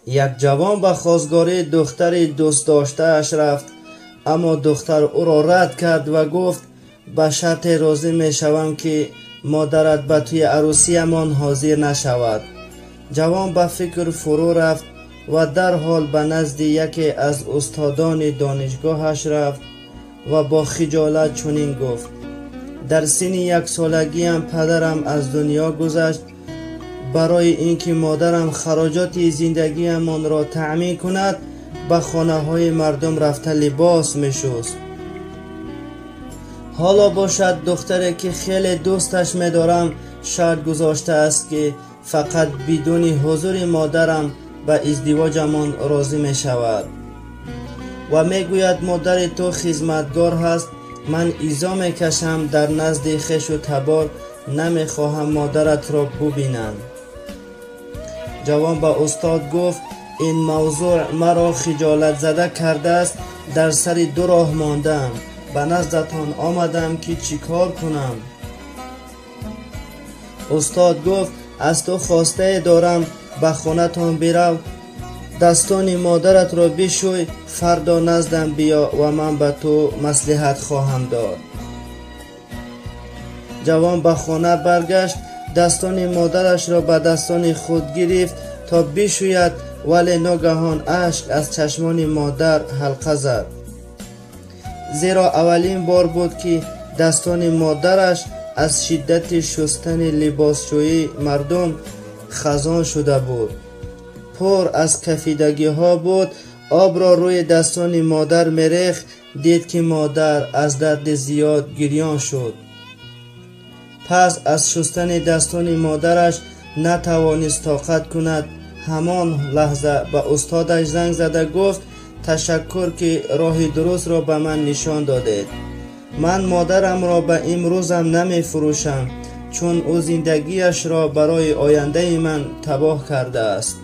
Як ҷавон ба хостгории духтари дӯстдоштааш рафт, аммо духтар ӯро рад кард ва гуфт: ба шарте розӣ мешавам, ки модарат ба тӯи арӯсиямон ҳозир нашавад. Ҷавон ба фикр фурӯ рафт ва дарҳол ба назди яке аз устодони донишгоҳаш рафт ва бо хиҷолат чунин гуфт: дар синни яксолагиам падарам аз дунё гузашт. Барои ин ки модарам хароҷоти зиндагиамонро таъмин кунад, ба хонаҳои мардум рафта либос мешуст. Ҳоло бошад, духтаре ки хеле дӯсташ медорам, шарт гузоштааст, ки фақат бидуни ҳузури модарам ба издивоҷамон розӣ мешавад ва мегӯяд: модари ту хизматгор ҳаст, ман изо мекашам дар назди хешу табор, намехоҳам модаратро бубинам. Ҷавон ба устод гуфт: ин мавзӯъ маро хиҷолатзада кардааст, дар сари ду роҳ мондаам, ба наздатон омадам, ки чӣ кор кунам? Устод гуфт: аз ту хостае дорам, ба хонатон бирав, дастони модаратро бишӯй, фардо наздам биё ва ман ба ту маслиҳат хоҳам дод. Ҷавон ба хона баргашт, дастони модарашро ба дастони худ гирифт то бишӯяд, вале ногаҳон ашк аз чашмони модар ҳалқа зад, зеро аввалин бор буд, ки дастони модараш аз шиддати шустани либосшӯии мардум хазон шуда буд, пур аз кафидагиҳо буд. Обро рӯи дастони модар мерехт, дид, ки модар аз дарди зиёд гирён шуд. Пас аз шустани дастони модараш натавонист тоқат кунад. Ҳамон лаҳза ба устодаш занг зада гуфт: ташаккур, ки роҳи дурустро ба ман нишон додед. Ман модарамро ба имрӯзам намефурӯшам, чун ӯ зиндагиашро барои ояндаи ман табоҳ кардааст.